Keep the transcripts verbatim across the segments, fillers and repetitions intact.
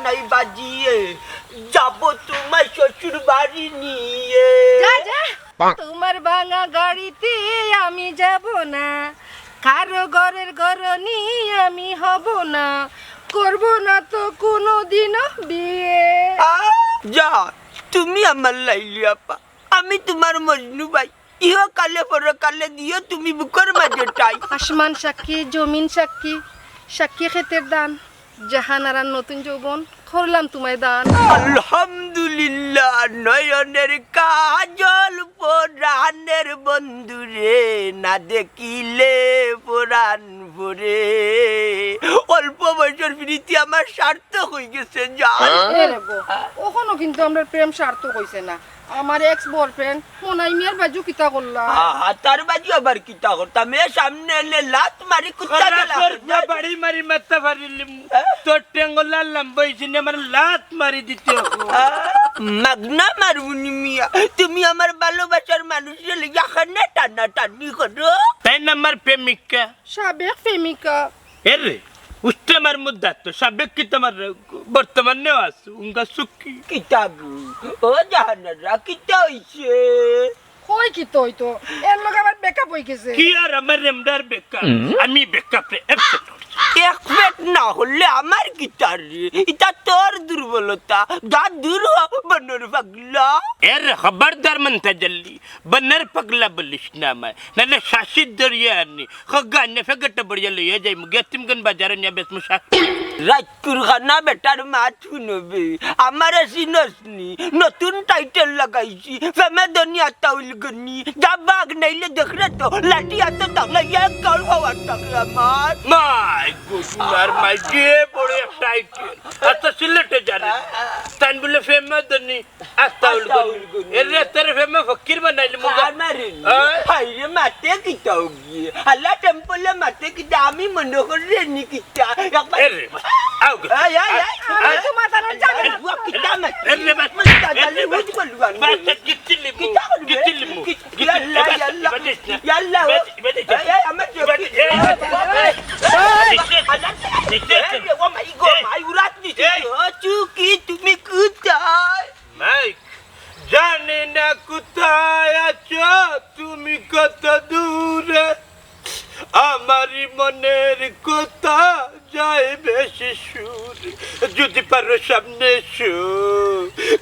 নাই বাজিয়ে, যাব তোমায় শ্বশুর বাড়ি নিয়ে। যা, যা। তোমার ভাঙা গাড়িতে আমি যাব না, কারো ঘরের ঘরনি আমি হব না, করব না তো কোনোদিনও বিয়ে। আ, যা, তুমি আমার লাইলি আপা, আমি তোমার মজনু ভাই। ইহকালে পরকালে দিও তুমি বুকর মাঝে ঠাই। আসমান সাক্ষী, জমিন সাক্ষী, সাক্ষী ক্ষেতের ধান, জাহানারার নতুন যৌবন, করলাম তোমায় দান। আলহামদুলিল্লাহ, নয়নের কাজল পরাণের বন্ধুরে, না দেখিলে পরাণ ভরে। অল্প বয়সের প্রীতি আমার সার্থক হয়ে গেছে, জান। এ রে গো, অখনো কিন্তু আমরার প্রেম সার্থক হইছে না। আমার ex boyfriend মনাই মিয়ার বাজু কিতা করলা? আহা, তার বাজু আবার কিতা করতাম? এ সামনে এলে লাত মারি কুত্তা খরাস গেলা। তোর পুয়া বাড়ি মারি মাথা ফাড়িলিমু। হ্যাঁ? তোর টেঙ্গলা লম্বা হইছে না, আমার লাত মারি দিতে হবে। আহ, মাগনা মারুনি মিয়া, তুমি আমার ভালোবাসার মানুষের লইয়া খানে টানাটানি করো। তাই না আমার প্রেমিকা? সাবেক প্রেমিকা। এরে, উস্তে আমার মুদ্দা তো সাবেক কি তোমার বর্তমান নেও আছো? উঙ্গা সুখী। কিতা গো? ও জাহানারা, কিতা হইছে? কই কিতা হইতো? এর লগে আমার breakup হই গেছে। কি আর আমার রেমডার breakup? আমি breakup রে এক পেট না হলে আমার কিতা রে? ইটা তোর দুর্বলতা। যা দূর হ, বনর পাগলা। এরে খবরদার মন্তা জল্লি, বনর পাগলা বলিস না আমায়। নাহলে শাসির দরিয়া আনি। খগা নে ফেগেটে বড়িয়া লইয়া যাই মুগে তিমগন বাজারে নিয়া বেশ মুসা। রাজকুরখানা বেটার মাত হুনবে। আমারে চিনস নি, নতুন title লাগাইছি, প্রেমে দুনিয়া তাউল গনি। যা বাঘ নাইলে দেখরে তো, লাঠি আতো থাকলে এক গাল হওয়ার থাকে আমার। মাই গো, সোনার মাই, যে বড় এক title। আচ্ছা, সিলেটে জানে। তান বলে প্রেমে দুনি, আস্তাউল আস্তাউল গনি। গনি। এরে, তোর প্রেমে ফকির বানাইলে মুগা। আমারে নি। হ্যাঁ? হায় রে, মাতে কিতা গিয়ে। আল্লাহ temple এ মাতে কিতা, আমি মনে করি রে নি কিতা। একবার এরে, আও গো। এই, এই, এই। আও। আমি তো মাথা না জানি না। বুয়া কিতা মাতে? এরে, বাস। মাথা জানি, বুঝ করলু আমি। বাস, গিট্টি লিমু, কিতা করবে? গিট্টি লিমু। কি-, ইয়া আল্লাহ, ইয়া আল্লাহ। ইবাদে, ইবাদে। ইয়া আল্লাহ। ইবাদে, ইবাদে। এই, এই, আমার চোখ। ইবাদে, এই, এই, এই, এই। আল্লাহ। নিচে, এই, নিচে। ও মাই গো, এই। মাই উড়াত নিচে। এই। ও চুকি, তুমি কোথায়? মাইক, জানি না কোথায় আছো তুমি, কত দূরে। আমারই মনের কথা যায় বেশি সুরে। যদি পারো সামনে এসো,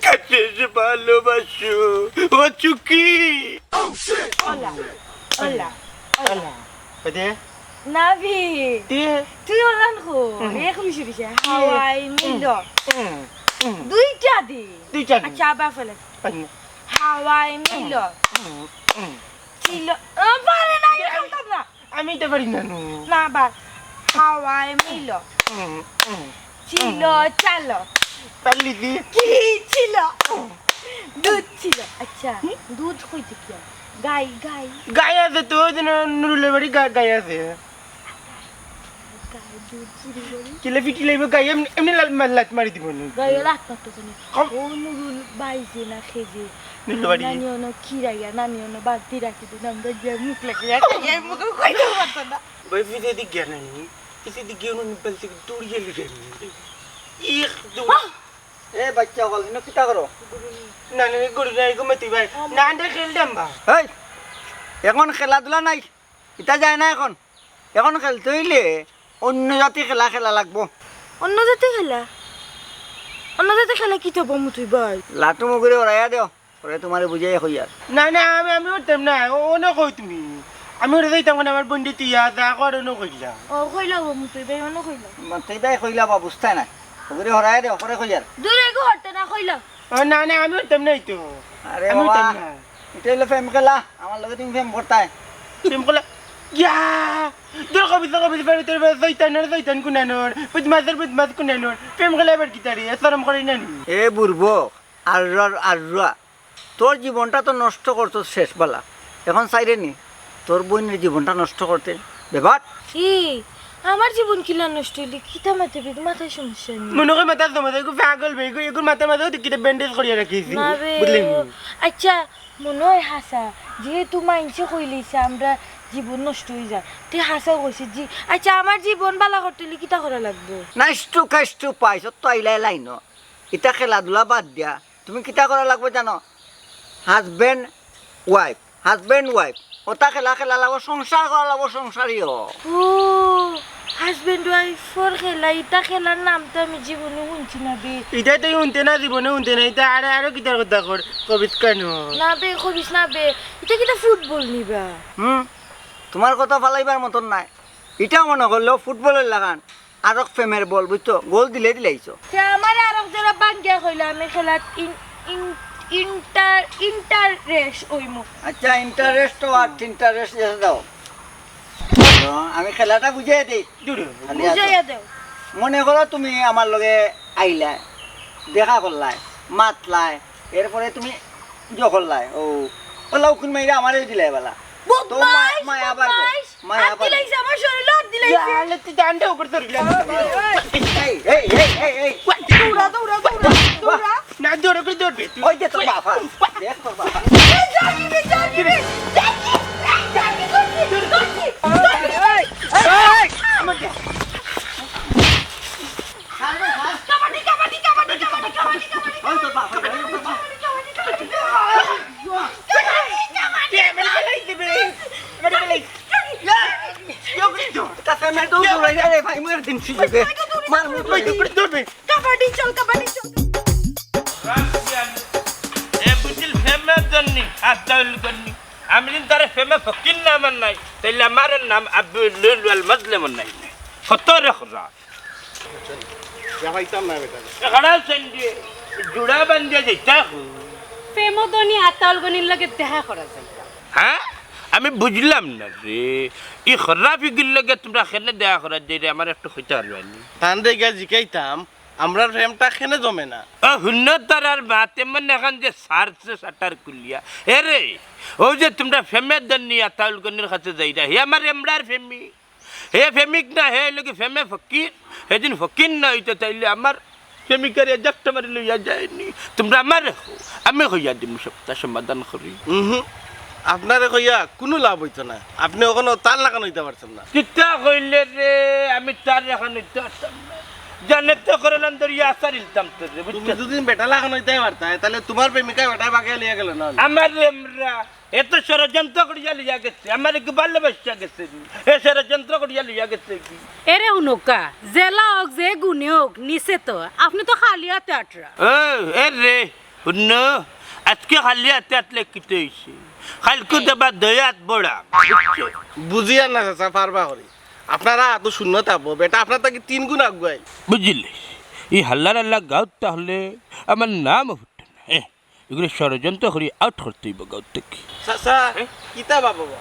কাছে এসে ভালোবাসো। ও চুকি। OLA, OLA, OLA. ওদে? নাভি। তে? তুই ওলান কো? হুম। এ খুশি দিছে। হুম। হাওয়াই মিলো। হুম, হুম। দুইটা দি। দুইটা দি। আচ্ছা, আবার ফেলে। আচ্ছা। হাওয়াই মিলো। হুম, হুম। ছিল। ও, পারে না, আমি দে, আমি, পারতাম না। আমি তো পারি না, নু। না, আবার। হাওয়াই মিলো। হুম, হুম। ছিল, হুম। চালো। পারলি দি? কি ছিল? হুম। দুধ ছিল। আচ্ছা, হুম। দুধ কইতে কি হয়? গাই, গাই। গাই আছে তো, ওই যে নুরুলের বাড়ি গা-, গাই আছে। গাই দুধ চুরি করি। কিলা ফিটি লাগবো গাই, এমনি, এমনি লাল-, মা-, লাত মারি দিব নি। গাই লাত মারতো কেনে? কম। ও নুরুল বাইছে না খেজে। নুরুল বাড়ি। নানি অনো কি রাইয়া, নানি অনো বালতি রাখি দিন, আমরা গিয়া মুখ লাগিয়া খাইয়া মুখ কইতে পারতো না। ভাই, ফিরে দি গিয়া নানি, ফিরে দি গিয়া নানি বালতি দৌড়িয়ে লিখে নি। এক দৌড়। আহ! এ বাচ্চা অকল, ইনো কিতা করো? না, না, গরু নাই, ঘুমাইতে ভাই। না, আন্ডা খেল দেম বা। এই, এখন খেলাধুলা নাই। ইতা যায় না এখন। এখন খেলতে অইলে অন্য জাতি খেলা খেলা লাগবো। অন্য জাতি খেলা? অন্য জাতি খেলা কিতা বা মুতুই ভাই? লাটু মুগুরে ওরাইয়া দেও। ওরে তোমারে বুঝাইয়া কইয়ার। না, না, আমি, আমি উঠতাম না। ও, অনো কই তুমি? আমি উঠে যাইতাম কেনে, আমার বন্ধু তুই আ, যা কর, অনো কইলা। ও, কইলা গো মুতুই ভাই, অনো কইলা। মুতুই ভাই কইলা বা বুঝতায় না। ওগুরে হরাইয়া দেও, ওরে কইয়ার। দূর এগো হরতে না, কইলা। ও, না, না, আমি উঠতাম না এই তো। আরে আমি বাবা, উঠতাম না। ইটা অইলো প্রেম খেলা। আমার লগে তুমি প্রেম করতায়। প্রেম খেলা? ইয়া! দূর কবিতা, কবিতা, প্রেম, প্রেম, প্রেম, শয়তানর, শয়তান কুনানর, বদমাশর, বদমাশ কুনানর। প্রেম খেলা আবার কিতা রে? শরম করে না নি? এ বুড়বক, আররার আররা। তোর জীবনটা তো নষ্ট করতো শেষ বালা। এখন চাইরে নি, তোর বইনের জীবনটা নষ্ট করতে। বেবাট। ই, আমার জীবন কিলা নষ্ট অইলে? কিতা মাতে বে? মাথায় সমস্যা নি? মনে হয় মাথার সমস্যা, এগু পাগল বে, এগু, এগুর মাথার মাঝে ওই কিতা bandage করিয়া রাখিছি। না বে, বুঝলি নি? ও, আচ্ছা, মনে হয় হাছা, যেহেতু মাইনষে কইলিছে আমরা জীবন নষ্ট অইযায়। তে হাছাউ কইছে জি। আইচ্ছা, আমার জীবন বালা করতে অইলে কিতা করা লাগবো? নাইস টু কাইস টু পাইস, অত আইলা লাইন। ইতা খেলাধুলা বাদ দিয়া তুমি কিতা করা লাগবো জানো? Husband wife, husband wife, অতা খেলা খেলা লাগবো, সংসার করা লাগবো, সংসারী হ। ও, husband wife-র খেলা, ইতা খেলার নাম তো আমি জীবনে হুনছি না বে। ইতা তুই হুনতে না, জীবনে হুনতে না, ইতা আরে আরো কিতার কথা কর, কবিস কেন? না বে, কবিস না বে, ইতা কিতা ফুটবল নি বা? হুম, তুমার কথা ফালাইবার মতন নায়। ইটা মনে করলেও ফুটবলর লাখান, আরক প্রেমের বল, বুঝছো? গোল দিলে দিলাইছো। তে আমারে আরক জোড়া বাঙ্গিয়া কইলা, আমি খেলাত ইন-, ইন-, ইন্টার-, ইন্টারেস্ট অইমু। আচ্ছা, ইন্টারেস্ট তো আর ইন্টারেস্ট যেটা দাও। তো আমি খেলাটা বুঝাই দেই। দূর। খালি আছো। বুঝাইয়া দেও। মনে করো তুমি আমার লগে আইলায়, দেখা করলায়, মাতলায়, এরপরে তুমি ইয়ে করলায়, ও, ও লাউকুন মাইরা আমারে দিলায় বালা। তো মা-, বদমাইশ, মায়া বাড়বো, বদমাইশ। মায়া হাত বাড়বো। দিলাইছে আমার শরীরে, হাত দিলাইছে। আলে তুই ডান্ডা উপরে ধরলি। এই, এই, এই, এই, এই। দৌড়া, দৌড়া, দৌড়া, দৌড়া। না, জোরে করে দৌড়বে তুই। ওই যে তোর বাবা। দেখ তোর বাবা। এই, জলদি, জলদি, জলদি, জলদি, জলদি, জলদি। এই, এই, এই, আমার কাবাডি, কাবাডি, কাবাডি। ওই তোর বাবা, ওই তোর বাবা। তা ফেমে তো দৌড়াই রে ভাই, মরে দিন সুযোগে। মার মুখ। ওই তো করে দৌড়বে। কাবাডি চল, কাবাডি চল। এ বুঝিল ফেমে জন্নি, আদাউল গন্নি। আমি দিন তারে ফেমে ফকির নাম আর নাই, তাইলে আমার নাম আব্দুল লুল ওয়াল মজলেম নাই। কত রে খোদা। দেখাইতাম না বেটা। এখানে সেন্ডি, জুড়া বান্ধিয়া যাইতা হো। ফেমো ধনী আতাউল গনির লগে দেখা করা যাইতা। হ্যাঁ? আমি বুঝলাম না রে। ই খরাফিগুর লগে তুমরা কেনে দেখা করা যাই রে, আমার একটু কইতা পারবায়নি? তানরে গিয়া জিকাইতাম, আমরার প্রেমটা কেনে জমে না। ও হুনো তারার মাত, এমন এখন যে সারছে শাটার খুলিয়া। এ রে, ও যে তুমরা ফেমে ধনী আতাউল গনির কাছে যাইরা, হে আমার এমরার ফেমি। হে প্রেমিক না, হে অইলো গি প্রেমে ফকির। হেদিন ফকির না অইতো তাইলে আমার প্রেমিকারে জাপটা মারি লইয়া যায়নি। তুমরা আমারে কও, আমি কইয়া দিমু সবটা সমাধান করি। উহু, আপনারে কইয়া কুনু লাভ অইতো না। আপনে অখনো তার লাখান অইতা পারছইন না। কিতা কইলে রে, আমি তার লাখান অইতা পারতাম না। জানে তো করলাম দরিয়া আসার ইলতাম তো রে, তুমি বুঝছো? দুদিন বেটা লাখান অইতায় পারতায়, তাইলে তুমার প্রেমিকা বেটায় বাগাইয়া লইয়া গেল না। আমার এমরা এত ষড়যন্ত্র করিয়া লইয়া গেছে, আমার একটু ভালোবাসা গেছে নি। এ ষড়যন্ত্র করিয়া লইয়া গেছে কি? এরে হুনউক্কা, যেলা অউক, যে গুণে অউক, নিচে তো। আপনে তো খালি আতে আটরা। ও, এ রে, হুনো, আজকে খালি আতে আটলে কিতা অইছে? কাইলকু দেবা দয়াত বড়া। বুঝিয়ার না চাচা, পারবা করি। আপনারা এত শূন্য থাকবো, বেটা আপনার থাকি তিন গুণ আগুয়াই। বুঝিলে? ই হাল্লার আল্লা গাউত তাহলে আমার নাম ফুটে না। এ, এগুলো ষড়যন্ত্র করি আউট করতে অইবো গাউত থাকি। চাচা, এ? কিতা বাবা?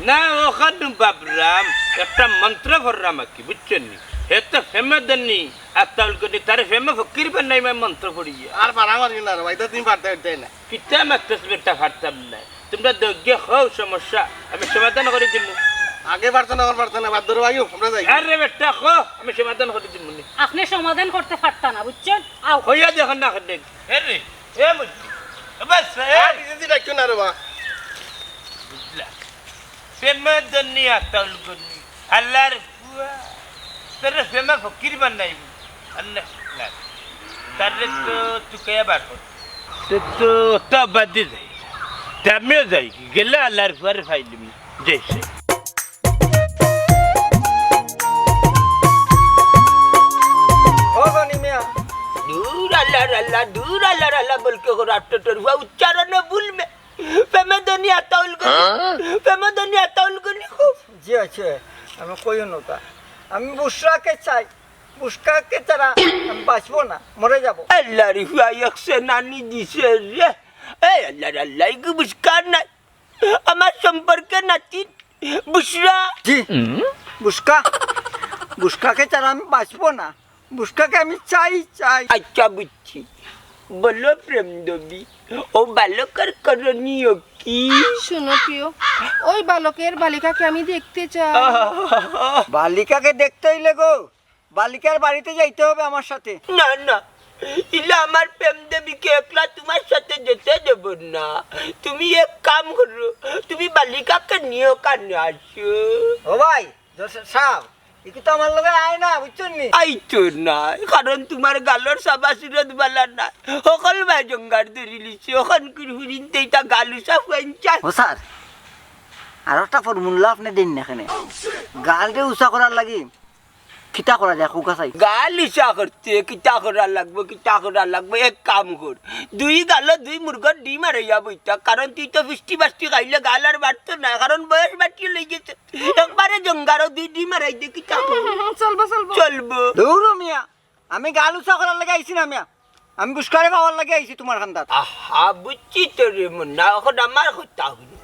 না, অখান বাবরাম, একটা মন্ত্র পড়রাম আর কি, বুঝছইন নি? হে তো ফেমে ধনী, আতাউল গনি, তারে ফেমে ফকির বানাইমু মন্ত্র পড়িয়া। আর পারা পারি না রে ভাই, তো তুমি পারতায় পারতায় না। কিতা মাতছ বেটা, পারতাম না। তুমরা দইগ্গে কও সমস্যা, আমি সমাধান করি দিমু। আগে পারতা না, অখন পারতা না, বাদ ধরো আইও, আমরা যাই। আরে বেটা কও, আমি সমাধান করি দিমু নি। আপনে সমাধান করতে পারতা না, বুঝছইন? আও। কইয়া দেখো না, কেনে? এ রে, এ মুরব্বি, এ বাচ্চা, এ। আর বিদেশি ডাকিও না রে বা। বুঝলা? ফেমে ধনী আতাউল গনি। আল্লার পুয়া। তোরে ফেমে ফকির বানাইবো। আল্লাহ, না। তারে তো তুকাইয়া বার কর। তে তো তা বাদে যাই। তে আমিও যাই। গেলে আল্লার পুয়ারে পাইলিমু। জেসে। ও গনি মিয়া। দূর আল্লার আল্লা, দূর আল্লার আল্লা বলকে কর, আট্টর হুয়া উচ্চারণে ভুল মে। ফেমে ধনী আতাউল গনি। হ্যাঁ? ফেমে ধনী আতাউল গনি খুব। জি আছে, আমি কইও না তা। আমি বুশরাকে চাই। বুশকাকে ছাড়া আমি বাঁচবো না, মরে যাবো। আল্লার হুয়া এক সেনানি দিছে রে। এই আল্লার আল্লা, ইগু বুশকার নাই। আমার সম্পর্কে নাতিন বুশরা। জি, বুশকা। বুশকাকে ছাড়া আমি বাঁচবো না। বুশকাকে আমি চাই, চাই। আচ্ছা, বুঝছি। বলো প্রেম দেবী, ও বালকের করণীয় কি? শোনো প্রিয়, ওই বালকের বালিকাকে আমি দেখতে চাই। বালিকাকে দেখতে অইলে গো, বালিকার বাড়িতে যাইতে হবে আমার সাথে। না, না, ইলা আমার প্রেম দেবীকে একলা তুমার সাথে যেতে দেব না। তুমি এক কাম করো, তুমি বালিকাকে নিও কানে আসো। ও ভাই, জোসেফ সাব, ইকি তো আমার লগে আয় না, বুঝছইন নি? আইতো না, কারণ তুমার গালর সাবা সুরত বালা না। হকল বায় জঙ্গার ধরিলিছে, অখন কুরহুরিনতে ইতা গাল উচা ফুয়াইন চায়। ও স্যার, আর একটা ফর্মুলা আপনে দেইন না কেনে? গালরে উচা করার লাগি কিতা করা যায়, কউক্কা চাই। গাল উচা করতে কিতা করা লাগবো, কিতা করা লাগবো, এক কাম কর, দুই গালো দুই মুরগর ডিম আরাইয়া বইতা, কারণ তুই তো ফিষ্টি বাষ্টি খাইলে গাল আর বাড়তো না, কারণ বয়স বাড়িয়ে লই গেছে। একবারে জঙ্গারও দুই ডিম আরাই দে, কিতা কর? চলবো, চলবো। চলবো। দৌড়ো মিয়া, আমি গাল উচা করার লাগি আইছি না মিয়া, আমি বুসকারে পাওয়ার লাগি আইছি তুমার কান্দাত। আহা, বুঝছি তো রে মুন্না, অখন আমার কথা হুনো।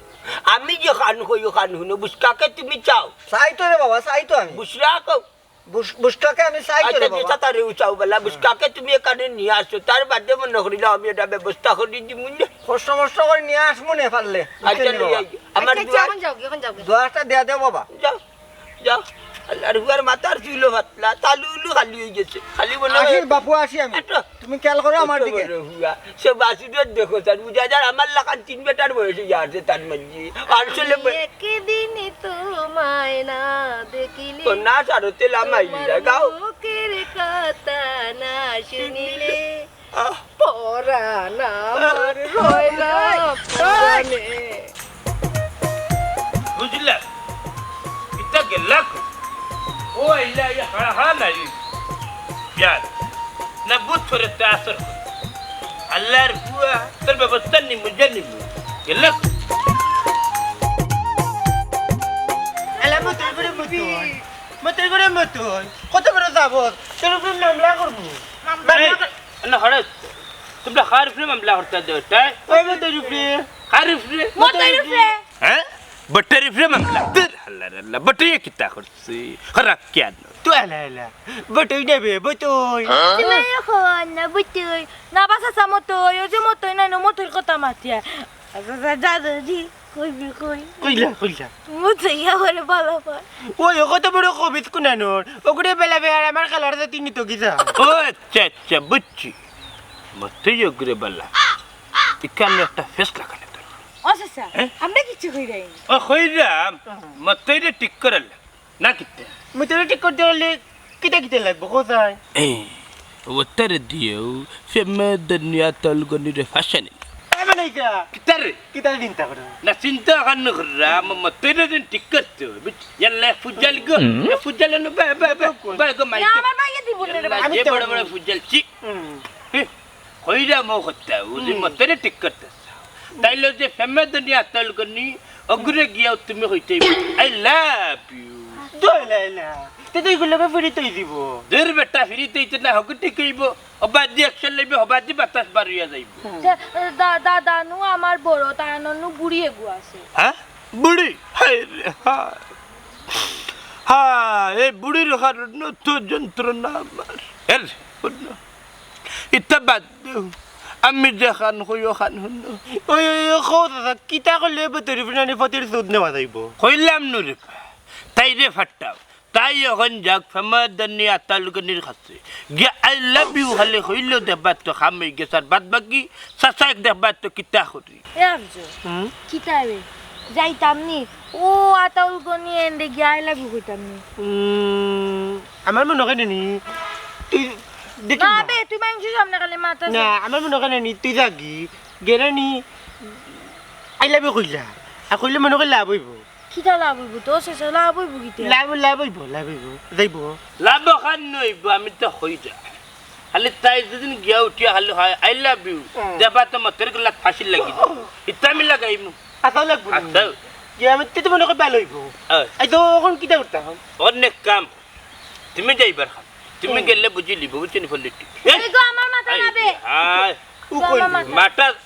আমি যেখান কই অখান হুনো, বুসকাকে তুমি চাও? চাই তো রে বাবা, চাই তো আমি। বুসরা কও। বুস-, বুসকাকে আমি চাই তো রে আচ্ছা, বাবা। যেটা তারে উচাও বালা, বুসকাকে তুমি এখানে নিয়া আসো, তার বাদে মনো করিলাও আমি এটা ব্যবস্থা করি দিমু নে। কষ্ট মষ্ট করি নিয়া আসমু নে পারলে। আচ্ছা, বুঝছইন নি বাবা? আই, আমার আচ্ছা, আচ্ছা, দুয়ার অখন যাওগি, অখন যাওগি। দুয়ারটা দিয়া দেও বাবা। যাও। যাও, আল্লার হুয়ার মাথার চুলও পাতলা, তালু উলু খালি অই গেছে। খালি মনে অয় আসি বাপু, আসি আমি। আটো। তুমি খেয়াল করো আমার আটো দিকে। বড় হুয়া। সে বাসুদেব দেখো, তার বুঝা যার আমার লাখান তিন বেটার বয়স অইয়া আছে তার মাঝে। আর চলে ব- একদিন তোমায় না দেখিলে ও না, সারো, তেল আমায় তোমার নিয়ে গাও। মুখের কথা না শুনিলে আহ। পরাণ আমার রইল পরাণে। বুঝলা? ইতা গেলা কই? ও আইলা, আইয়া হাড়া হাড়া নাই। ইয়ার, না বুঝ করে তে আসর। আল্লার ফুয়া, তোর ব্যবস্থা নিমু, যে নিমু। গেলা কই? এলা মতই করে মতই। মতই করে মতই। কত বড় যাবত? তোর উপরে মামলা করমু। মামলা এই, কর- না, হঠাৎ তোমরা কার উপরে মামলা করতা দেও, তাই? ওই মতইর উপরে। কার উপরে? মতইর উপরে। হ্যাঁ? বটর উপরে মামলা। দূর, হাল্লার আল্লাহ, বটইয়ে কিতা করছে? খারাপ কেন? তুই এলা, এলা। বটই নেবে, বটই। তুমি এখন না বটই। না বাসা মতই, ওই যে মতই না, না মতইর কথা মাতিয়া। আচ্ছা, আচ্ছা, যা, যা, জি। কইবি, কই? কইলা, কইলা। মতই আমারে বালা পায়। ওই, ও কত বড় কবিত কুনানোর। ওগুরে বেলা বেয়ার আমার কালার জাতি নিত কি যা? ও আচ্ছা, আচ্ছা, বুঝছি। মতই ওগুরে বালা। ইখানে একটা ফেস লাগানো দরকার। ও চাচা, হ্যাঁ? আমরা কিচ্ছু কইরাম। ও কইরাম, হুম। মতইরে ঠিক করার লাগি। না কিতা? মতইরে ঠিক করতে হলে কিতা কিতা লাগবো, কোথায়? এই, ওটারে দিয়েও, ফেমে দুনিয়া তলগনিরে ফাঁসানি। এ মানে ইটা? কিতারে? কিতা চিন্তা করো? না, চিন্তা কেন করলাম? মতইরে দিন ঠিক করতে হবে, বুঝ-, ইয়াল্লা, ফুজাল গো, হুম। এ ফুজাল এনো, বে, বে, বে, বে গো, মাইকে। না, আমার মাইকে দিব না রে, ইয়াল্লা, আমি যে তো বড় বড় ফুজাল, ছি। হুম। হে, কইরা মো কথা, ও যে হুম। মতইরে ঠিক করতে চাও। তাইলে যে ফেমে দুনিয়া তলগনি, অগুরে গিয়াও তুমি কইতে, "I love you।" দই লাইলা। তে তুই গুলো ফিরি তুই দিব। দের বেটা ফিরি তুই তো না হকু ঠিক হইব। হবাদি একশন লইবে, হবাদি বাতাস বার হইয়া যাইব। তে, দা-, দা-, দানু আমার বড়, তার ননু বুড়ি এগু আছে। হ্যাঁ? বুড়ি? হায় রে, হায়। হায়, এই বুড়ির কারণে তো যন্ত্রণা আমার। এর, বুঝলো? ইতা বাদ দেও। আমি যেখান কই ওখান হুনো। ওই, ওই, ওই, কও দাদা, কিতা করলে এবার তরি ফুনানি ফতির সুদ নেওয়া যাইব? কইলাম নু রে, তাইরে ফাটাও। তাই এখন যাক ফেমাদানি আতালুকানির কাছে। গিয়া I love you খালি কইলেও দেখবা তো কাম হই গেছে। আর বাদ বাকি চাচাক দেখবা তো কিতা করি। এ আফজল, হুম? কিতা রে? যাইতাম নি? ও আতাউল গনি এন্ডে গিয়া I love you কইতাম নি? উম, আমার মনে হয় নি। তুই দেখি না না। বে, তুই মানুষের সামনে খালি মাথা না, আমার মনে হয় নি, তুই যাগি। গেরানি I love you কইলা। আর কইলে মনে হয় লাভ হইব। কিতা লাভ হইব? তো শেষে লাভ হইব কিতা? লাভ, লাভ হইব, লাভ হইব। যাইব। লাভ ওখান নইব, আমি তো কই যা। খালি তাই যেদিন গিয়া উঠিয়া খালি হয়, "I love you।" হুম। দেবা তো মতের গলাত ফাঁসি লাগি। ইতা আমি লাগাইমু। আচ্ছা, লাগবো না। আচ্ছা। গিয়া আমি তে তো মনে করি ভালো হইব। হ্যাঁ। এই তো ওখান কিতা করতাম? অনেক কাম। তুমি যাইবার কাম। তুমি হুম। গেলে বুঝি লিব, বুঝছো নি ফোন লিখি? এই গো, আমার মাথা এই, না বে। হায়। ও গো, কই আমার নি? মাথা। মাথা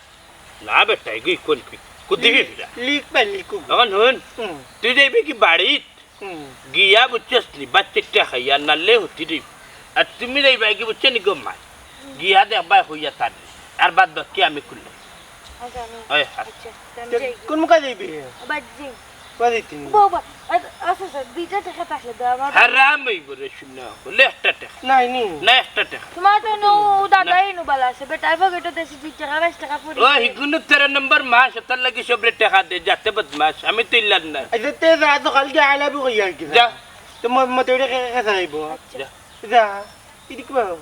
না বেটা, এগি কোন কি? কুদিবি লি-, ফিরা। লিখ বা লিখু। এখন হুন, হুম। তুই যাইবি কি বাড়িত? হুম। গিয়া বুঝছস নি, বাচ্চাটা খাইয়া নালে হুতি দিবি। আর তুমি যাইবা কি বুঝছো নি গো মা? গিয়া দেখবা হইয়া তার। আর বাদ বাকি আমি খুললাম। আচ্ছা, আমি, ওই, হ্যাঁ। আচ্ছা, তো আমি যাই। কোন মুখা যাইবি? বাদ যাই। বাদ যাইতে নি? বাবা, আচ্ছা, আচ্ছা, দুইটা টাকা থাকলে দাও আমার। হারাম হইব রে, শুন না। বলে একটা টাকা। নাই নি। না, একটা টাকা। তোমার তো নৌ দাদা না। তো ভালা আছে, বেটার পকেটো দেখছি দুই টেকা, পাঁচ টেকা পড়ি। ও, হিগুনো তেরো নম্বর মাস, অতার লাগি সবরে টেকা দে, যাতে বদমাস, আমি তো ইল্লার না। আচ্ছা, তে যা, তো কালকে আইলাবি কই আর কি? যা। তো ম-, মতে ওটা কে, কে চালাইবো? যা। যা। ইদি কি বাবু?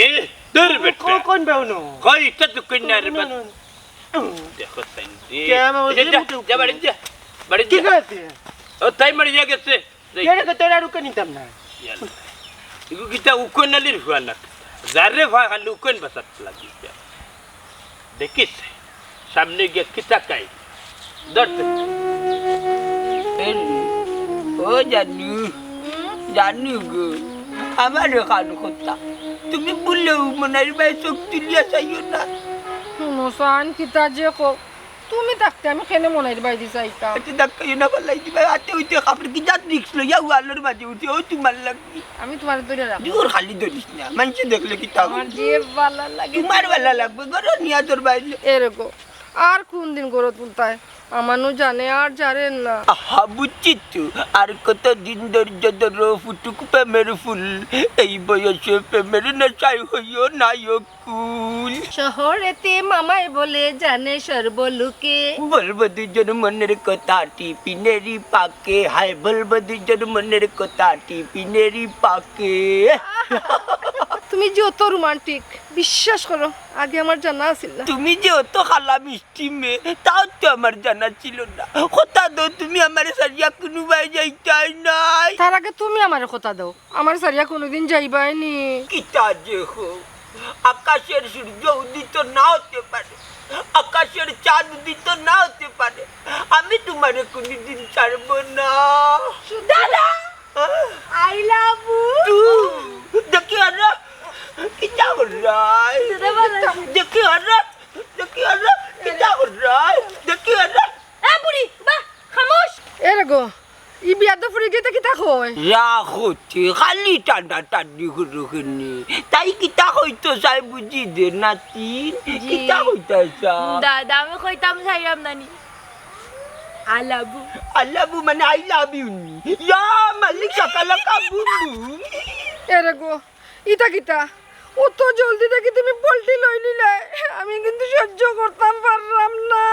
এ, দূর বেটা। কো-, কোন বাবু নো? কই, ইটা তো কই না রে, নো, বাদ। No, no. দেখো তাই রে। কে আমার এই যে যা, ওই মুখে যা, বাড়ি যা। বাড়ি ঠিক যা। আছে। ও, তাই মারি যা গেছে। যাই। কেন কে তোরা রুকে নিতাম না? ইয়াল্লা। ইগু কিতা উকন আলীর ফুয়া না? যারে ফুয়া খালি উকন বাসাত লাগি। দেখিস, সামনে গিয়া কিতা কাই। ধর তো। এই, ও জানু, জানু গো, আমার এখান কথা। তুমি ভুলেও মনাইর বায় চোখ তুলিয়া চাইও না। হুনো সান, কিতা যে কও, তুমি থাকতে আমি কেনে মনাইর বায়দি চাইতাম? আচ্ছা, ধাক্কা ইও না, ফালাই দিবা। হাতে উঠে কাপড় কি জাত রিক্স লইয়া ওয়ালর মাঝে উঠে, ও তোমার লাগি। আমি তোমার ধরে রাখবো। জোর খালি ধরিস না, মানষে দেখলে কিতা কয়? আমার যে ভালা লাগে। তোমার ভালা লাগবে, ঘরো নিয়া তোর বাইরে। এরকম। আর কোন দিন গরো তুলতায়? আমানু জানে আর জানে না। আহা, বুঝছি তো। আর কত দিন ধৈর্য ধরো, ফুটুক প্রেমের ফুল। এই বয়সে প্রেমের নেশায় হইও না অকুল। শহরেতে মামায় বলে জানে সর্বলোকে। বলবো দুজন মনের কথা টিফিনেরই পাকে। হায়, বলবো দুজন মনের কথা টিফিনেরই পাকে। তুমি যে অত রোমান্টিক, বিশ্বাস করো, আগে আমার জানা আছিল না। তুমি যে অত কালা মিষ্টি মেয়ে, তাও তো আমার জানা ছিল না। কথা দেও, তুমি আমারে ছাড়িয়া কুনুবায় যাইতায় নায়। তার আগে তুমি আমারে কথা দেও, আমারে ছাড়িয়া কুনুদিন যাইবায় নি। কিতা যে কও, আকাশের সূর্য উদিত না হতে পারে, আকাশের চাঁদ উদিত না হতে পারে, আমি তোমারে কুনুদিন ছাড়বো না। দাদা! আহ! I love you। তু, দেখি আরে, কিতা কররায়? দাদা ভালা আছি। দেখি আরে, দেখি আরে, কিতা কররায়? দেখি আরে। এ বুড়ি, বাহ, খামোশ। এরে গো, ই বিয়াদব ফুড়িয়ে ইতা কিতা কয়? রাখো তে, খালি টানাটানি করো কেনে। তাই কিতা কইতো চায় বুঝি দে নাতিন? জি। কিতা কইতা চায়? দাদা, আমি কইতাম চাইরাম নানি। I love you। I love you মানে I love you নি? ইয়া মালিক শাকালাকা বুম বুম। এরে গো, ইতা কিতা? অত জলদি দেখি তুমি পল্টি লই নিলায়, আমি কিন্তু সহ্য করতাম পাররাম না।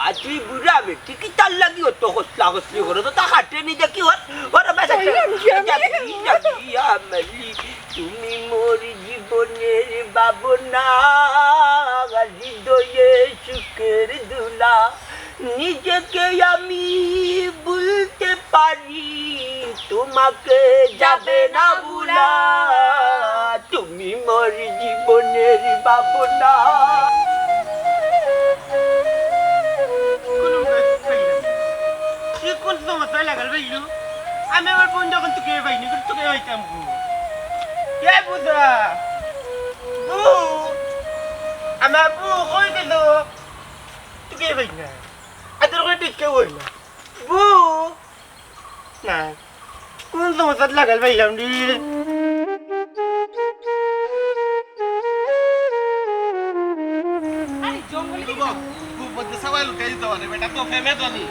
আর তুই বুড়া বেটি, কিতার লাগি অত কসলা কসলি করো? তো তা খাটে নি দেখি ওর, ওর বাস একটা চাইলাম কি আমি? যাবি, যাবি, আমালি। তুমি মোর জীবনের ভাবনা, হৃদয়ে সুখের দোলা। নিজেকে আমি ভুলতে পারি, তোমাকে যাবে না ভুলা। তুমি মোর জীবনের ভাবনা। কি কোন সমস্যা লাগাল ভাইলু? আমি আমার বোন যখন তোকে পাইনি, তোকে পাইতাম গো। কে বুঝা? বু, আমার বু কই গেল? তোকে পাই না। আদর করে ঠিক কেউ হয় না। বু! না। কোন সমস্যাত লাগাল পাইলাম রে? আরে, জঙ্গলে কি বু, বু, বু, সাবাই লুকাই দিতে পারে, বেটা তো ফেমে ধনী।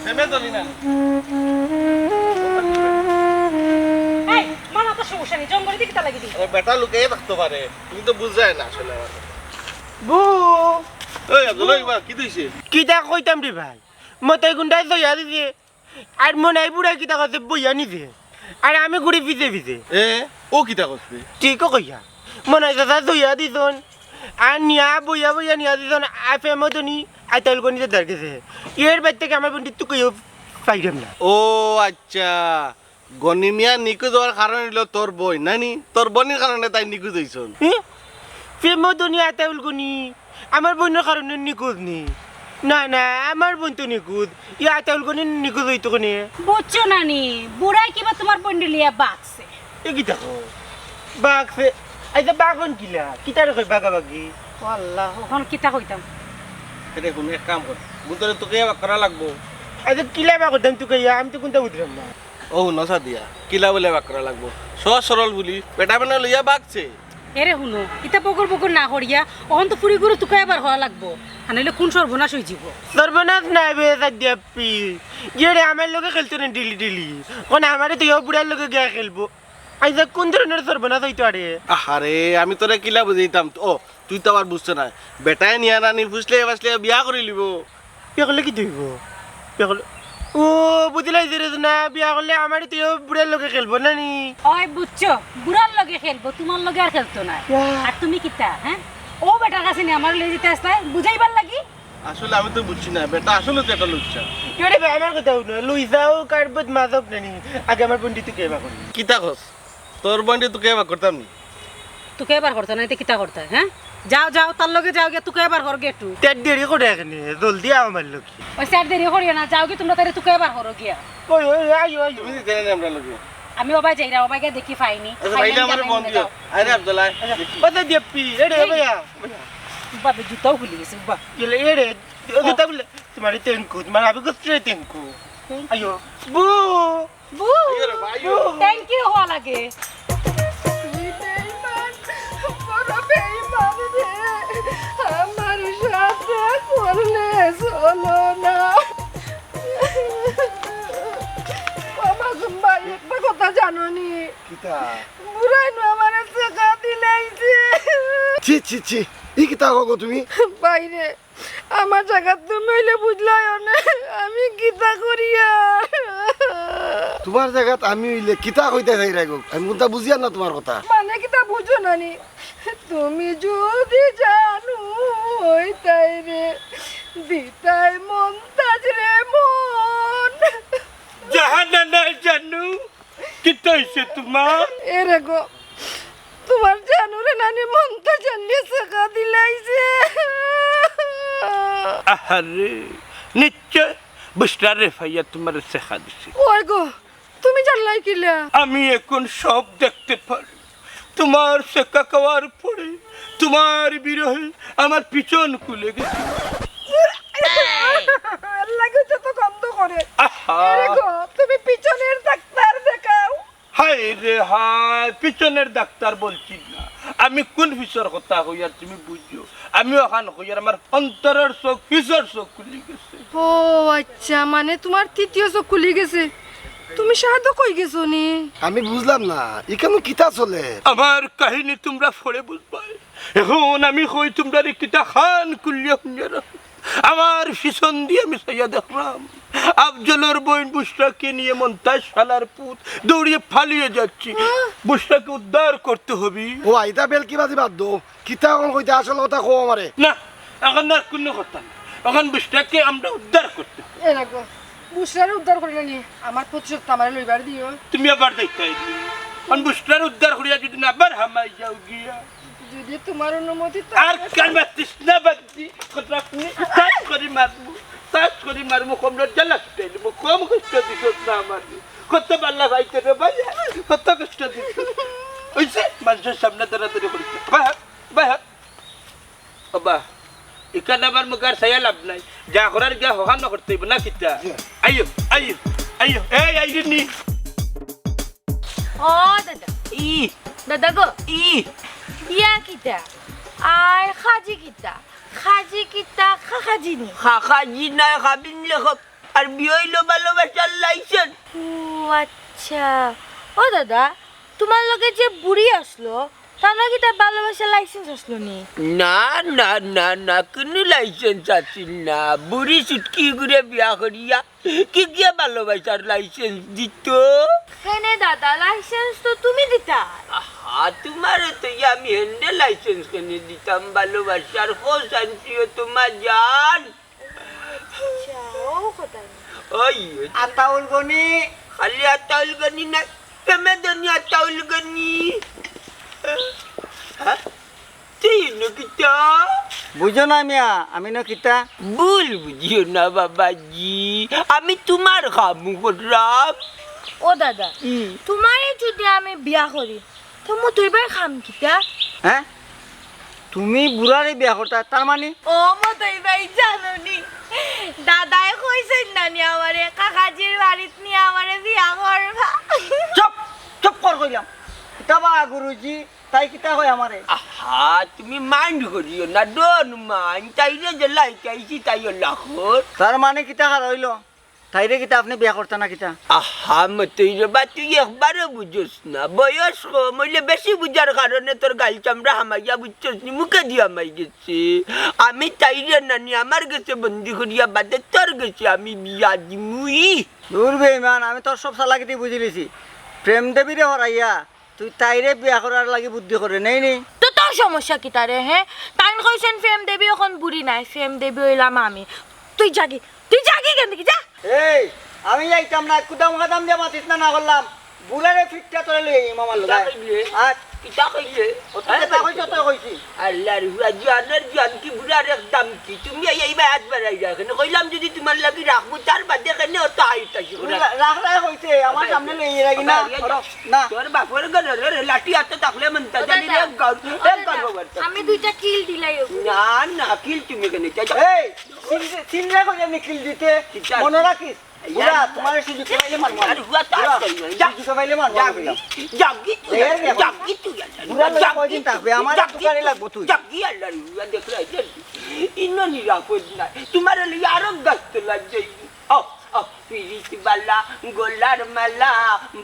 ফেমে ধনী না। এই, মামা তো সমস্যা নেই, জঙ্গলে দিকে তা লাগিয়ে দিই। আরে, বেটা লুকাই থাকতে পারে, তুমি তো বুঝায় না আসলে আমার। বু! এই, আব্দুল্লাহ, ইবা, কি দিছে? কিতা কইতাম রে ভাই? মতাই গুন্ডায় জয়া দিছে। আর মনাই বুড়ায় কিতা করছে বইয়া নিছে। আর আমি ঘুরি পিছে পিছে। এ, ও কিতা করছে? ঠিকও কইয়া। মনাই চাচা জয়া দিছন। আর নিয়া বইয়া বইয়া নিয়া দিছন। আর প্রেমও তো নি, আইতাউল গনিতে দাঁড় গেছে। এর বাদ থেকে আমার বন্ধু তুকেও পাইলাম না। ও আচ্ছা। গনি মিয়া নিখোঁজ হওয়ার কারণ হইল তোর বইন, নানি? তোর বইনের কারণে তাই নিখোঁজ হইছন। হুম? প্রেমও তো নি, আইতাউল গনি। আমার বইনের কারণে নিখোঁজ নি। না, না, আমার বইন তো নিখোঁজ। ই আইতাউল গনি নিখোঁজ হইতো কেনে? বুঝছো নানি, বুড়ায় কিবা তোমার বইনরে লইয়া বাগছে। এ কিতা কও? বাগছে? আইচ্ছা, বাগন কিলা? কিতারে কয় বাগাবাগি? ও আল্লাহ, অখন কিতা কইতাম? এরে হুন, এক কাম কর। বুঝলে তোকে বাগ করা লাগবো। আইচ্ছা, কিলা বাগ করতাম তোকে? আমি তো কুনতা বুঝলাম না। ও, নসা দিয়া, কিলা বুলে বাগ করা লাগবো? সহজ সরল বুলি, বেটা বেটা লইয়া বাগছে। এরে হুনো, ইতা বগর বগর না করিয়া, অখন তো ফুড়িগুরে তুকাইয়া বার করা লাগবো। আর নাইলে কুন সর্বনাশ হই যিবো। সর্বনাশ নাই বে, সাদিয়াপ্পি। ইয়ে রে, আমার লগে খেলতো না ডেলি ডেলি। অখন আমারে তো ইয়া বুড়ার লগে গিয়া খেলবো। আইজা কোন ধরনের সর্বনাশ অইতো আরে? আরে, আমি তোরে কিলা বুঝাইতাম? ও, তুই তো আবার বুঝতে না। বেটায় নিয়া নানি ফুসলে ফাসলে বিয়া করি লিবো। বিয়া করলে কিতা অইবো? বিয়া করলে, ও, বুঝিলাইছি রে না, বিয়া করলে আমারে তো বুড়ার লগে খেলবো না নি? ওই বুঝছো, বুড়ার লগে খেলবো, তুমার লগে আর খেলতো না। ইয়া। আর তুমি কিতা, হ্যাঁ? ও বেটার কাছে নি আমার লই দিতে আসলে বুঝাইবার লাগি। আসলে আমি তো বুঝছি না, বেটা আসলে তো একটা লুচ্চা। এরে ভাই, আমার কথা হুনো, লুইসাও কার্বত মাদক নানি। আগে আমার বন্ডি তুকে এবার করি। কিতা কস? তোর বন্ডি তুকে এবার করতাম নি। তুকে এবার করতা না, এতে কিতা করতা, হ্যাঁ? যাও, যাও, তার লগে যাও গিয়া তুকে এবার কর গেটু। তার দেরি করে এখানে, জলদি আও আমার লগে। ওই স্যার দেরি করিও না, যাও গি তুমরা তারে তুকে এবার করো গিয়া। ওই, ওই, আইও, আইও। তুমি দিতে না আমরা লগে। আমি ওবায় যাইরা, ওবায় গিয়া দেখি পাইনি। আচ্ছা, পাইলে আমারে ফোন দিও। আরে আব্দুল্লাহ। আচ্ছা, কথা দিয়াপ্পি, এরে এই। ভাইয়া, ভাইয়া। বাবে জুতাও খুলি গেছে, বা। গেলে এরে, জুতা খুলে, তোমার এই তেঙ্কু, তোমার আবে গোস্ত তেঙ্কু। আইও, বু। বু। আইও রে বা, আইও। Thank you হওয়া লাগে। তুই বেঈমান, বড় বেঈমান রে। আমার সাথে করলে চলো না। ও মাসুম ভাই, একটা কথা জানো নি? কিতা? বুড়ায় নু আমারে ছেকা দিলাইছে। ছি, ছি, ছি। ই কিতা কও গো তুমি? বাইরে আমার জাগাত তুমি অইলে বুঝলায় না, আমি কিতা করিয়ার? তোমার জাগাত আমি অইলে কিতা কইতা চাইরায় গো? আমি কুনতা বুঝিয়ার না তোমার কথা। মানে কিতা বুঝো না নি? তুমি যদি জানু অইতায় রে, দিতায় মন্তাজ রে মন। জাহানারা জানু, কিতা অইছে তোমার? এরে গো, তোমার জানুরে নানি মন্তাজ আনিয়া ছেকা দিলাইছে। আহারে, নিশ্চয় বুসরারে পাইয়া তোমারে ছেকা দিছে। ওই গো, তুমি জানলায় কিলা? আমি এখন সব দেখতে পারি। তোমার ছেকা খাওয়ার পরে তোমার বিরহে আমার পিছন খুলে গেছে। আল্লাহ গো, যত গন্ধ করে। আহা। এরে গো, তুমি পিছনের ডাক্তার দেখাও। হায় রে হায়, পিছনের ডাক্তার বলছি না। আমি কোন পিছর কথা কইয়ার তুমি বুঝিও। আমি অখান কইয়ার আমার অন্তরের চোখ, পিছর চোখ খুলি গেছে। ও আচ্ছা, মানে তোমার তৃতীয় চোখ খুলি গেছে। তুমি সাধু কই গেছো নি? আমি বুঝলাম না, ইখানো কিতা চলে? আমার কাহিনী তোমরা পরে বুঝবায়। এখন আমি কই তোমরারে কিতা, কান খুলিয়া হুনিয়া রাখো। আমার পিছন দি আমি চাইয়া দেখলাম, আফজলর বইন বুসরাকে নিয়া মন্তাজ শালার পুত দৌড়িয়া পালিয়ে যাচ্ছে। বুসরাকে উদ্ধার করতে হবে। ও আইতা বেলকি বাজি বাদ দেও, কিতা অখন কইতা আসল কথা কও আমারে। না, অখন আর কুনু কথা না, অখন বুসরাকে আমরা উদ্ধার করতে হবে। এরে গো, বুসরারে উদ্ধার করিলে নি, আমার প্রতিশোধটা আমারে লইবার দিও। তুমি আবার দেখতে আইলি, অখন বুসরারে উদ্ধার করিয়া যদি না আবার হামাই যাও গিয়া। যদি তোমার অনুমতি থাকে। আর কান মাতিস না বাদ দি, কথা শুনি, তাস করি মারমু, তাস করি মারমু, কমরর জ্বালা ছুটাই দিমু, কম কষ্ট দিছস না আমারে। কত বালা পাইতে রে ভাই, কত কষ্ট দিছস। অইছে, মানষর সামনে দৌড়াদৌড়ি করিস না। ভাই, ভাই, ওবা, ইখান আমার মুখ আর চাইয়া লাভ নাই। যা করার গিয়া হখান করতে অইবো না কিতা? জি। আইও, আইও, আইও। এই, আইরে নি। ও দাদা। ই। দাদা গো। ই। ইয়া কিতা? আর খাজি কিতা? খাজি কিতা? খাখাজি নি? খাখাজি নায়, খাবিন লেখক। আর বিয়া অইলো ভালোবাসার license। ও আচ্ছা। ও দাদা, তোমার লগে যে বুড়ি আসলো, তার লগে তার ভালোবাসার license আসলো নি? না, না, না, না, কুনু license আছিল না। বুড়ি ছুটকি গুরে বিয়া করিয়া কি গিয়া ভালোবাসার license দিত? কেনে দাদা, license তো তুমি দিতা। আহা, তোমারে তো আমি হেনরে license কেনে দিতাম ভালোবাসার? খোঁজ আনছিও তোমার জান। আচ্ছা, ও কথা নি। ওই, ওই। আতাউল গনি। খালি আতাউল গনি না, প্রেমে ধনী আতাউল গনি। হ্যাঁ? তুই ইনো কিতা? বুঝো না মিয়া, আমি ইনো কিতা? ভুল বুঝিও না বাবাজি, আমি তোমার কাম করলাম। ও দাদা, হুম। তোমারে যদি আমি বিয়া করি, তো মতই ভাইর কাম কিতা? হ্যাঁ? তুমি বুড়ারে বিয়া করতা, তার মানে? ও মতই ভাই, জানো নি? দাদায় কইছইন না নি আমারে, কাকাজির বাড়িত নি আমারে বিয়া করবা। চুপ! চুপ কর কইলাম। কিতা বা গুরুজি, তাই কিতা কয় আমারে? আহা, তুমি mind করিও না, don't mind। তাইরে যে লাইকাইছি, তাই অলা কর। তার মানে কিতা খারা অইলো? তাইরে কিতা আপনে বিয়া করতা না কিতা? আহা, মতই রে বা, তুই একবারও বুঝোস না। বয়স কম অইলে বেশি বুঝার কারণে তোর গাইল চামড়া হামাইয়া, বুঝছস নি, মুখে দিয়া হামাই গেছে। আমি তাইরে নানি আমার গেছে বন্দি করিয়া বাদে তোর গেছে আমি বিয়া দিমুই। দূর বেইমান, আমি তোর সব চালাকিতি বুঝিলিছি। প্রেম দেবীরে হরাইয়া তুই তাইরে বিয়া করার লাগি বুদ্ধি করে নেই নি? তো তোর সমস্যা কিতা রে, হে? তাইন কইছইন প্রেম দেবী অখন বুড়ি নায়, প্রেম দেবী অইলাম আমি। তুই যাগি, তুই যাগি কেনে দেখি, যা। এই, আমি যাইতাম না, কুদাম কাদাম দিয়া মাতিস না, না করলাম। বুড়ারে ফিটটা তোরে লই আইম আমার লগে। কিতা কইলে? আর কিতা কইলে? ও তুই যেটা কইছ তো কইছি। আল্লাহর হুয়া, জানের জান কি বুড়ার একদম কি? তুমি এই, এই বায়াত বাড়াই যা। কেনে কইলাম যদি তোমার লাগি রাখবো, তার বাদে কেনে অত আইতাছি তুই ওরা? রা-, রাখ, রাখ কইছে, আমার আবার সামনে লই আইরা কি না? আবার ইয়া করো। না। তোর বাপর ঘরে রে, লাঠি আতো থাকলে মন ও তাজা দাদা, নিলে এক গাল, ও এক দাদা, গাল হবার তো। আমি দুইটা কিল দিলাই ওকে। না, না, কিল তুমি কেনে চাই? এই, সিনরে, সিনরে কইলে নি কিল দিতে? কিতা? মনে রাখিস। ইয়া। বুড়া, তোমার সুযোগ পাইলে মারবো আমি। আরে, হুয়া তো বুড়া, আসল নয়। যা। সুযোগ পাইলে মারবো যা, আমি। যা, যা, কি তুই? এই, এই, এই, যা, কি তুই? বুড়া লোক যা, কয়দিন কি থাকবে? তুই? আমার যা, একটু কি গাড়ি তুই? লাগবো তুই। যা, কি আল্লাহর হুয়া দেখলে, এই যে, ইনো নিরাপদ নাই। তোমার হলে আরো গাছ তো লাগ যাইবি। আও, আও, পিরিত বালা, গলার মালা,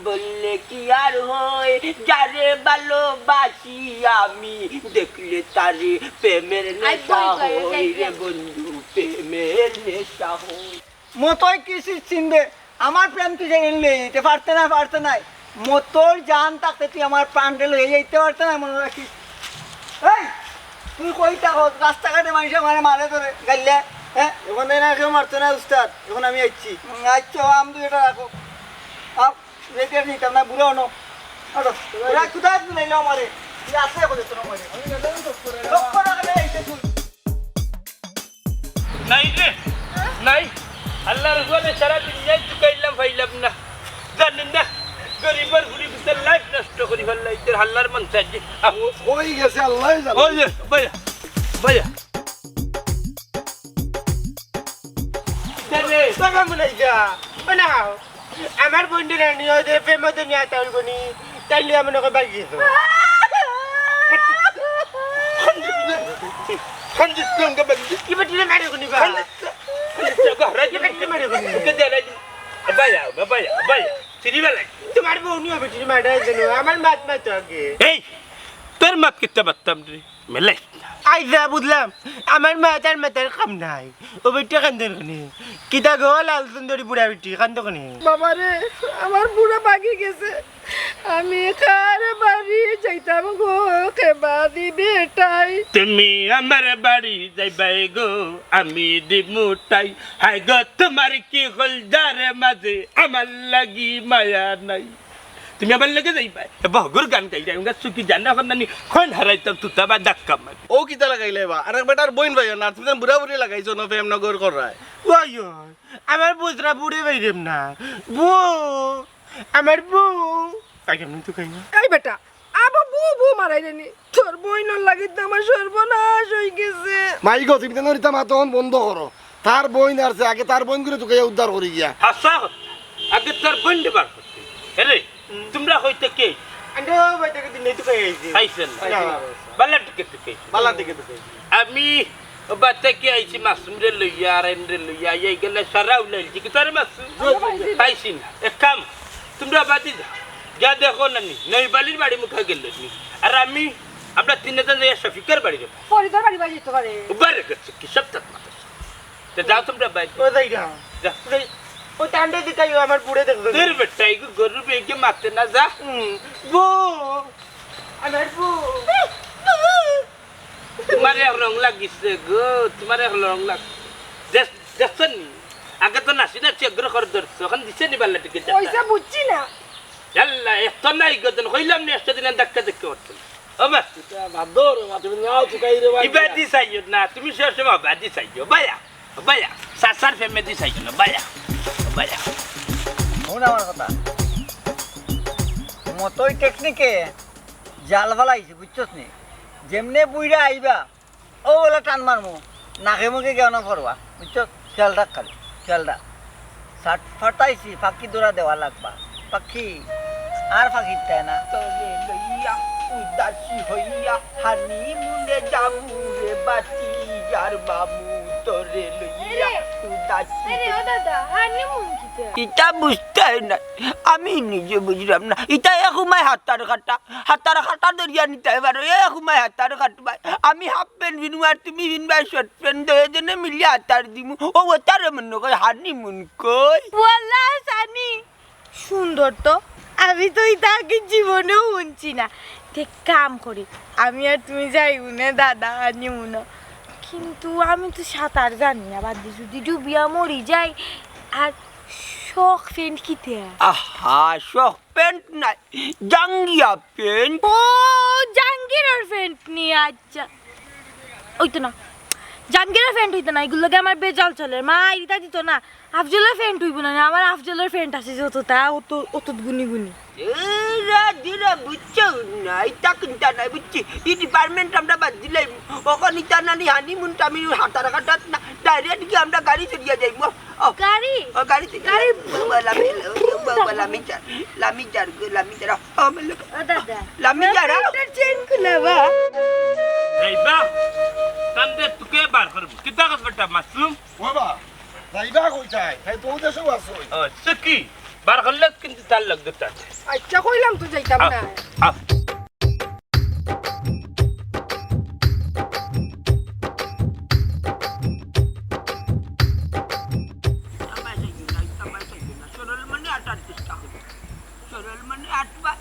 বললে কি আর হয়? যারে ভালোবাসি আমি, দেখলে তারে প্রেমের আই নেশা বই, বই, হয় রে বন্ধু, প্রেমের নেশা হয়। মতই কি সিট চিনবে? আমার প্রেম তুই জানি লই যেতে পারতে না, পারতে নাই। মতর জান থাকতে তুই আমার প্রাণটা লই যাইতে পারতে না, মনে রাখিস। এই, তুই কই থাকস? রাস্তাঘাটে মানুষে মানে মারে ধরে, গাইলে, হ্যাঁ? এখন তাই না কেউ মারতো না, উস্তাদ। এখন আমি আইছি। হুম, আচ্ছা, আম দুই এটা রাখো। আম, রেডি নিতাম না, বুড়া হনো। আরো, ওরা কোথায় তুই নাইলে আমারে? তুই আসলে কোথায় তোর আমারে? লক্ষ্য রাখলে এই যে তুই। নাই রে, নাই। আল্লাহর হুকুমে সারা দুনিয়ায় তুকাইলাম, পাইলাম না। জানেন না, গরিবর ফুড়ি পুতের life নষ্ট করি ফেললা, ইতার হাল্লার মন চাইছে। আহ। ও-, হয়ে গেছে, আল্লাহ জানে। ওই যে, ভাইয়া, ভাইয়া। ইতারে, বাবা মনে যা, বানাও। আমার বন্ধু রানী, ওই যে প্রেম দুনিয়া তাউল গনি, তাই লিয়া মনে করে বাগিয়ে তো। সঞ্জিত, সঞ্জিত, সঞ্জিত, কি বেটি রে মারে গনি বা? সঞ্জিত, সঞ্জিত, কি বেটি রে মারে গনি? ওকে দে, দে, দে। ভাইয়া, ভাইয়া, ভাইয়া, সিঁড়ি বেলা। তোমার বউ নিয়ে বেটি রে মারে যেন, আমার মাত মাত আগে। এই, তোর মাত কিতা মাততাম রে? মেলে। আইজা বুঝলাম, আমার মাথার মাথার কাম নাই। ও বেটি কান্দর কেনে? কিতা গো লাল সুন্দরী বুড়া বেটি, কান্দো কেনে? বাবা রে, আমার বুড়া বাগি গেছে। আমি কার বাড়ি যাইতাম গো, কেবা দিবে ঠাই? তুমি আমার বাড়ি যাইবাই গো, আমি দিমু ঠাই। হায় গো, তোমার কি কইলজার মাঝে আমার লাগি মায়া নাই? তুমি আমার লগে যাইবায়? এ বহগুর গান গাইরায়, উঙ্গা সুখী জানা হন নানি, কইন হারাইতাম তুতা বা ধাক্কা মারি। ও কিতা লাগাইলে বা? আর এক বেটার বইন ভাই না, তুমি যেন বুড়া বুড়ি লাগাইছো না, প্রেম নগর করায়। ওই, ওই, আমার বুঝরা বুড়ে বাইরেম না। বউ, আমার বউ। পাইলাম না তো খাই না। এই বেটা, আবার বউ বউ মারাইলে নি। তোর বইনর লাগি তো আমার সর্বনাশ হই গেছে। মাই গো, তুমি তো নড়িতা মাতন বন্ধ করো। তার বইন আরছে, আগে তার বইন করে তোকে উদ্ধার করি গিয়া। হাসা, আগে তার বইন বার করতে। আরে, তোমরা হইতে কে? আন্ডে ও ভাই থেকে দিন তো খাই আইছি। খাইছেন? না। বালা টিকিট থেকে। বালা টিকিট থেকে। আমি ও বাচ্চা কি আইছি মাসুম রে লইয়া, আর এম রে লইয়া, এই গেলে সারা উলাইছি। কি তারে মাসুম? জি, জি, জি। পাইছি না। এক কাম, তোমরা বাদি যাও। যা দেখো না নি, নই বালির বাড়ি মুখা গেল নি। আর আমি, আমরা তিনজন যাইয়া শফিকের বাড়ি যাবো। ফরিদর বাড়ি বাড়ি যেতে পারে। উবার গেছে, কি সব তার মাথা। তো যাও তোমরা বাইরে। ও যাই না। যা। যাই। ও টান্ডে দিতাই ও আমার বুড়ে দেখবে। তোর বেটা, এই গরু বেগে মারতে না যা। হুম। বউ। আমার বউ। তোমার এক রং লাগিছে গো, তোমার এক রং লাগ-, দেখ-, দেখছো নি? আগে তো নাচি নাচি এগুলো করে ধরছো, এখন দিছে নি বাল্লা টিকিট? পয়সা বুঝছি না। ইয়াল্লা, এত নাই গো, দেন কইলাম নি, একটা দিন ধাক্কা ধাক্কি করছো। ও মা। এটা বাদ দাও রে মা, তুমি নাও চুকাই রে ভাই। ইবাদি চাইও না, তুমি সব সময় বাদি চাইও, বায়া, বায়া, সাসার ফেমেদি চাইও না, বায়া, বায়া। হুন আমার কথা। মতই টেকনিকে জাল ফালাইছে, বুঝছস নি? যেমনে বুইড়া আইবা, ও বলে টান মারমু, নাকে মুখে কেউ না পড়বা, বুঝছো? খেয়াল রাখ খালি, খেয়াল রাখ। শার্ট ফাটাইছি, ফাঁকি দৌড়া দেওয়া লাগবা। পাখি, আর ফাঁকি দেয় না। তরে লইয়া উদাসী হইয়া হানিমুনে যাবু রে বাতি। ইয়ার মামু তোরে লইয়া এরে, উদাসী এরে, ও দাদা, হানিমুন কিতা? ইটা বুঝতায় না, আমি নিজে বুঝলাম না। ইটা এ হুমায় হাতার কাটা, হাতার কাটা ধরিয়া নিতায় পারো, এ হুমায় হাতার কাটবায়। আমি হাফ প্যান্ট পিনমু আর তুমি পিনবায় শর্ট প্যান্ট, দুইজনে মিলিয়া হাতার দিমু। ও, ওটারে মনো কয় হানিমুন কয়। ওয়াল্লা হাসানি, সুন্দর তো। আমি তো ইতা আগে জীবনেও হুনছি না। তে কাম করি, আমি আর তুমি যাইমু নে দাদা, হানিমুনো। কিন্তু আমি তো সাঁতার জানি না, বাদ দি যদি ডুবিয়া মরি যাই। আর শখ প্যান্ট কিতা? আহা, শখ প্যান্ট নায়, জাঙ্গিয়া প্যান্ট। ও, জাঙ্গিরর প্যান্ট নি, আচ্ছা। ওই তো না, জাঙ্গিরর প্যান্ট অইতো না, ইগুর লগে আমার বেজাল চলের। মা ইতা দিতো না, আফজলর প্যান্ট অইবো না, আমার আফজলর প্যান্ট আছে যততা, অত, অত গুনি গুনি। এরা যেরা বুঝছো না, ইতা কিনতা নাই, বুঝছি? ই ডিপার্টমেন্ট আমরা বাদ দিলাই। অখন ইতা নানি হানিমুন টানিমুন হাতার কাটাত না, ডাইরেক্ট গিয়া আমরা গাড়ি চড়িয়া যাইমু। ও, গাড়ি? ও, গাড়ি চড়িয়া গাড়ি? যাইমু। বাবা, লামি, বাবা, লামি যার, লামি যার গো, লামি যার। ও, আমার লোক। ও দাদা, লামি যার, আমার আ? প্যান্টর চেইন খুলা বা। এই বা, কান্দে তোকে বার করবো। কিতা কথা বেটা মাসুম? ও বা, যাইবা কইতায়? তাই তো দেশেও আছো। ও, সে কি? বার করলে কিন্তু তার লগ দুটা আছে। আচ্ছা, কইলাম তো যাইতাম আ, না। আ। সরল মনে আটার চেষ্টা করি। সরল মনে আটবা।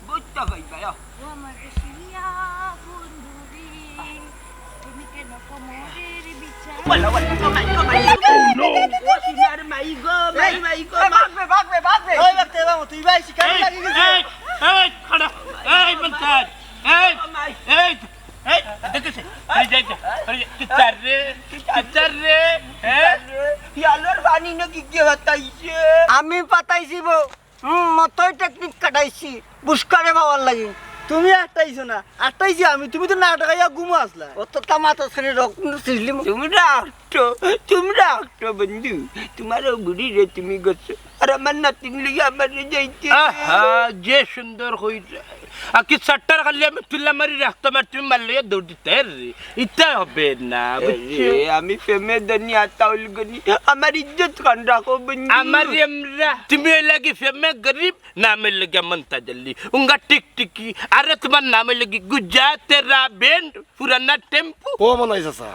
বুঝতে পারবা, ও। ও আমার রসিয়া বন্ধু রে, তুমি কেন কোমরের বিচার? বলো, বলো, ও মাই, ও মাই, ও মাই। ও সোনার মাই গো, মাই, মাই গো, এই, মা। ভাগবে, ভাগবে, ভাগবে। ওই ভাগতে, বাবু, তুই ভাই শিকারে এই, লাগি গেছিস। এই, এই, খাড়া, এই, বলতার, এই, ও মাই। এই, এই, দেখিস, এই, যাই, যাই, এই, কিতার রে, কিতার রে, হ্যাঁ? কিতার রে? ইয়ালোর পানি নাকি কে বাতাইছে? আমি পাতাইছি বউ। হুম, মতই টেকনিক কাটাইছি, বুসকারে পাওয়ার লাগি। তুমি আটকাইছো না, আটকাইছি আমি। তুমি তো না আটকাইয়া ঘুমো আছলা। অততা মাথাত খানি রক কিন্তু ছিড়লি। তুমি রাখতো, তুমি রাখতো বন্ধু, তোমার ও বুড়ি রে তুমি গেছো, আর আমার নাতিন লইয়া আমার যাইতে। আহা, যে সুন্দর কইরা। আর কি চারটার খালি আমি তুলা মারি রাখতাম, আর তুমি মারলে দৌড় দিতে রে। ইতা হবে না, বুঝছো? আরে, আমি প্রেমে ধনী আর তাউল গনি, আমার ইজ্জত খান রাখো বন্ধু। আমার আমরা, তুমি ওই লাগি প্রেমে গরিব, নামে লাগি মন্তাজ আলী। উঙ্গা টিকটিকি, আরে তোমার নামে লাগি গুজা তেরা ব্যান্ড, পুরানা টেম্পু। ও মনাই চাচা,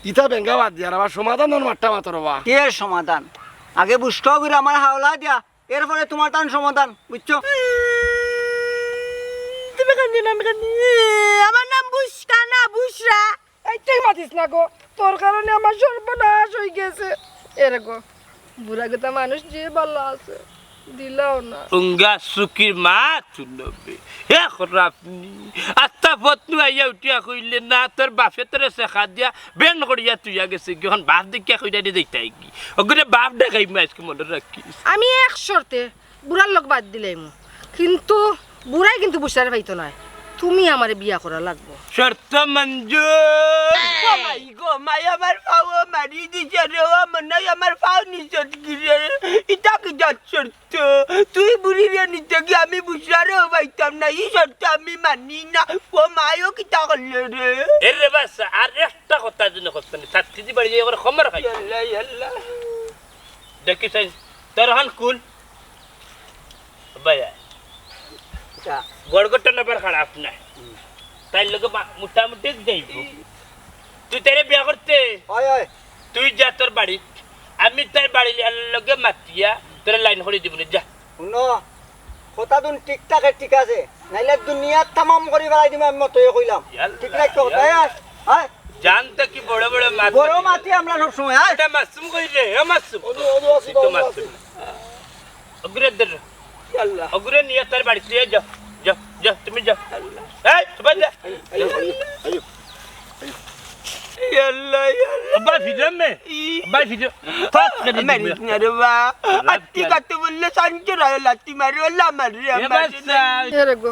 ইতা বেঙ্গা বাদ দিয়ার আবার সমাধান ধর মাঠটা মাতর বা। কে সমাধান? আগে বুসকা করি আমার হাওলা দিয়া, এরপরে তোমার তান সমাধান, বুঝছো? তুমি কান্দি না, আমি কান্দি। আমার নাম বুসকা না, বুসরা। এইটাই মাতিস না গো, তোর কারণে আমার সর্বনাশ হয়ে গেছে। এরে গো, বুড়া গেতা মানুষ যে ভালো আছে, দিলাও না। উঙ্গা সুখীর মা তুলবে। হে খরাপ নি। আস্তা পথ নু আইয়া উঠিয়া কইলে না, তোর বাপে তোরে শেখা দিয়া বেন করিয়া তুইয়া গেছে কি? এখন বাপ দেখিয়া কইরা দে যাইতাই কি? ওগুরে বাপ দেখাই মা আজকে মনে রাখিস। আমি এক শর্তে বুড়ার লোক বাদ দিলাইমু, কিন্তু বুড়াই কিন্তু বুসরারে পাইতো নায়। তুমি আমারে বিয়া করা লাগবো। শর্ত মঞ্জুর। ও মাই গো, মাই আমার পাও মারি দিছে রে, ও মনে হয় আমার পাও নিচত গিরে। ইটা কি জাত শর্ত? তুই বুড়িরে নিতে গিয়ে আমি বুসরারেও পাইতাম না, ই শর্ত আমি মানি না। ও মাইও কিতা করলে রে? এ রে বাস, আর একটা কথা যেন করতে নেই, সাত কেজি বাড়ি যাই, ওরা খমর খাই। ইয়াল্লা, ইয়াল্লা। দেখিস, তোর হান কুল। ভাইয়া, আচ্ছা। গড়গড়টা নাম্বার খারাপ না। হুম। তাই লগে মা-, মোটামুটি যাইব। হুম। তুই তারে বিয়া করতে? হয়, হয়। তুই যা তোর বাড়ি, আমি তার বাড়ি লগে মাতিয়া তোর লাইন করে দিব না, যা। হুনো, কথা দুন ঠিক থাকে, ঠিক আছে, নাইলে দুনিয়া তামাম করি বেড়াই দিব, আমি মতই কইলাম। ইয়াল্লা, ঠিক নাই তো কথা, ইয়াল্লা। হ্যাঁ? জানতে কি বড় বড় মাত বড় মাতি। মাতি আমরা সব সময়, হ্যাঁ? এটা মাসুম কই রে, এ মাসুম। ওই যে, ওই যে, ওই যে, তুই তো ওই যে, মাসুম। ওগুরে ধর। ইয়াল্লা। ওগুরে নিয়ে তার বাড়ি তুই যা, যা, যা, তুমি যা। ইয়াল্লা। এই, সবাই যা। আইও, আইও, আইও, আইও। ইয়াল্লা, ইয়াল্লা। আব্বা, ফিরে মে। ই। আব্বা, ফিরে। ফাস করে দিবি। মারিস না রে বা। লাভ আত্তি কি আর? কাটতে বললে শান্ত রায় লাত্তি মারে, ওলা মার রে, এ আমার বাচ্চা। রে। এ রে গো,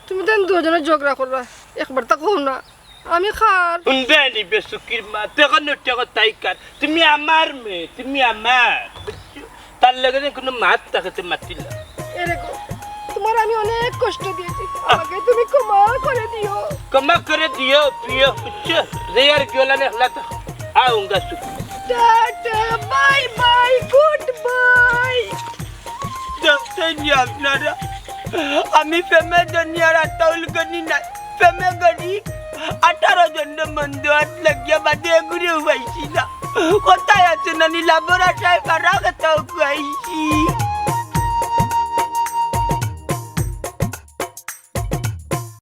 তুমি তো দুজনে ঝগড়া করবা, একবার তা কও না। আমি খার। উন্দে আনি বেসুকির মা, তখন উঠে তাই কার। তুমি আমার মেয়ে, তুমি আমার। বুঝছো? তার লগে যেন কোনো মাত থাকে, তো মাতিল না। এরে গো, তোমার আমি অনেক কষ্ট দিয়েছি, আমাকে তুমি ক্ষমা করে দিও। ক্ষমা করে দিও প্রিয়, বুঝছো? যে আর কি হলা না হলা তো আউঙ্গা সুখ। Tata, bye bye, good bye. দেখছেন নি আপনারা, আমি প্রেমে দুনিয়ার আতাউল গনি নাই, প্রেমে গনি আঠারো জনর মন্দ আত লাগিয়া বাদে এগুরেও পাইছি না। কথায় আছে না নি, লাভর আশায় পারা কথাও খুয়াইছি।